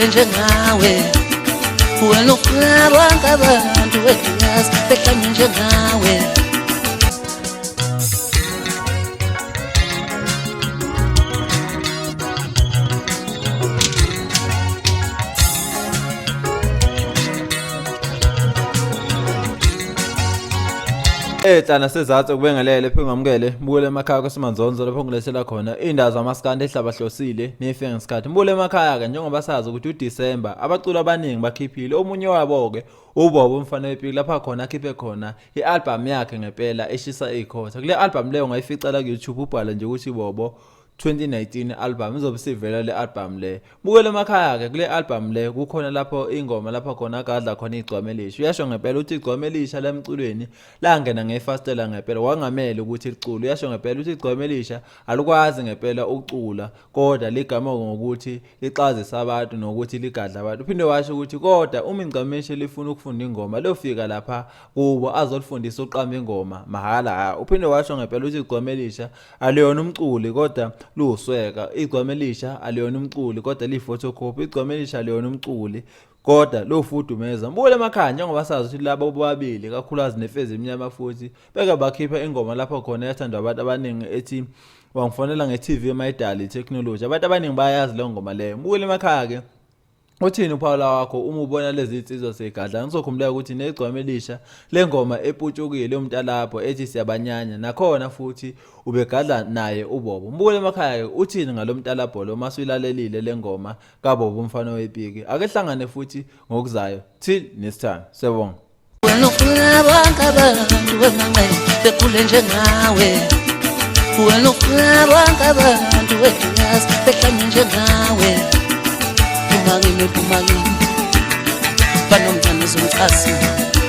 Bekhule njengawe. Wena ufuna bonke abantu weduyazi behlanye njengawe. Enhla nasezansi kubengelele phinde ngamukele mbukele emakhaya kwaseManzonzo lapho ngilethela khona iy'ndaba zamaskandi ehlabahlosile ney'fike ngesikhathi. Mbukele emakhaya-ke njengoba sazi ukuthi uDisemba abaculi abaningi bakhiphile omunye wabo-ke uBobo umfana wepiki lapha khona akhiphe khona i-albhamu yakhe ngempela eshisa iy'khotha. Kule albhamu leyo ungayifica la ku-YouTube ubhale nje ukuthi Bobo 2019 album izobe isivela le album le. Bukela emakhaya ke kule album le kukhona lapho ingoma lapho khona agadla khona igcwama elisha. Uyasho ngempela uthi igcwama elisha lemculweni langena ngefastela ngempela wangamele ukuthi licule. Uyasho ngempela uthi igcwama elisha alikwazi ngempela ukucula kodwa ligama ngokuthi lixazisa abantu nokuthi ligadla abantu. Uphinde washo ukuthi kodwa uma igcwama elisha lifuna ukufunda ingoma lofika lapha kubo azolifundisa uqamba ingoma mahhala. Ha uphinde washo ngempela uthi igcwama elisha aliyona umculi kodwa luwusweka igcwama elisha aliyona umculi kodwa liyi-photocopy igcwama elisha aliyona umculi kodwa lufudumeza mbukele emakhaya njengoba sazi ukuthi labo bobabili kakhulukazi nefezi emnyama futhi beke bakhipha ingoma lapho khona yathandwa abantu abaningi ethi wangifonela nge-TV mayidali i-technology abantu abaningi bayayazi leyo ngoma leyo mbukele emakhaya-ke Uthini uphawula wakho uma ubona lezi zinsizwa seyigadla? Ngizokhumbula ukuthi negcwama elisha lengoma eputshukile yomntalabho ethi siyabanyanya nakhona futhi ubegadla naye uBobo. Mbukele emakhaya ke uthini ngalo mntalabho lo masuyilalelile lengoma kaBobo umfana wepiki. Ake hlangane futhi ngokuzayo. Till next time. Siyabonga. Wena ufuna bonke abantu emanqe bekhule njengawe. Wena ufuna bonke abantu weduyazi behlanye njengawe. Phuma kimi, phuma kimi. Banomncane uzongicasula.